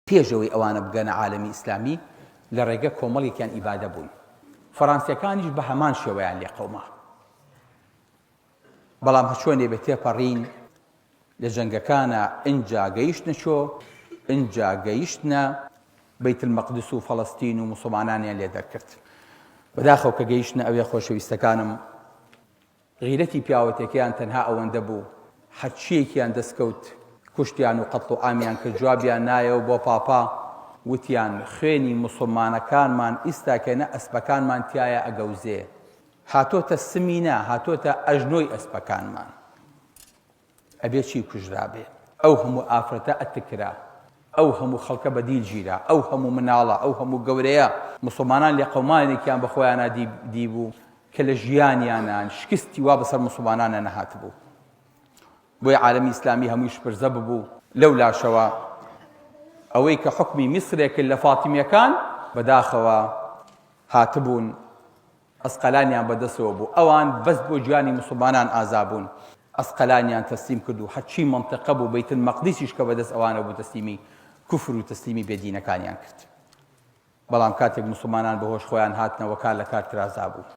پێش ئەوەی ئەوانە بگەنە عالەمی ئیسلامی لە ڕێگە کۆمەڵێکیان ئیبادە بوون. فەڕانسیەکانیش بە هەمان شێوەیان لێ قەوما. بەڵام هەرچۆنێ بێ تێپەڕین لە جەنگەکانا ئنجا گەیشتنە چۆ؟ ئنجا گەیشتنە بەیت المەقدس و فەڵەستین و موسڵمانانیان لێ دەرکرد. بەداخەوە کە گەیشتنە ئەوێ خۆشەویستەکانم غیرەتی پیاوەتێکەیان تەنها ئەوەندە بوو هەرچیەکیان دەست کەوت کوشتیان و قەتڵ و عامیان کرد جوابیان نایەوە بۆ پاپا وتیان خوێنی موسڵمانەکانمان ئیستاکێ نە ئەسپەکانمان تیایا ئەگەوزێ هاتۆتە سمی نا هاتۆتە ئەژنۆی ئەسپەکانمان ئەبێ چی کوژرابێ ئەو هەموو ئافرەتە ئەتکرا ئەو هەموو خەڵکە بە دیل گیرا ئەو هەموو مناڵە ئەو هەموو گەورەیە موسڵمانان لێقەومانێکیان بە خۆیانا دیبوو کە لە ژیانیانا شکستی وا بەسەر موسڵمانانا نەهاتبوو بۆیە عالەمی ئیسلامی هەمووی شپرزە ببوو لەو لاشەوە ئەوەی کە حکمی میسرێک کرد لە فاتیمیەکان بەداخەوە هاتبوون ئەسقەلانیان بەدەستەوە بوو، ئەوان بەس بۆ گیانی موسڵمانان ئازا بوون، ئەسقەلانیان تەسلیم کرد و هەرچی مەنتقە بوو بەیت المەقدیسیش کە بەدەست ئەوانەوە بوو تەسلیمی کوفر و تەسلیمی بێدینەکانیان کرد. بەڵام کاتێک موسڵمانان بەهۆش خۆیان هاتنەوە کار لە کار ترازا بوو.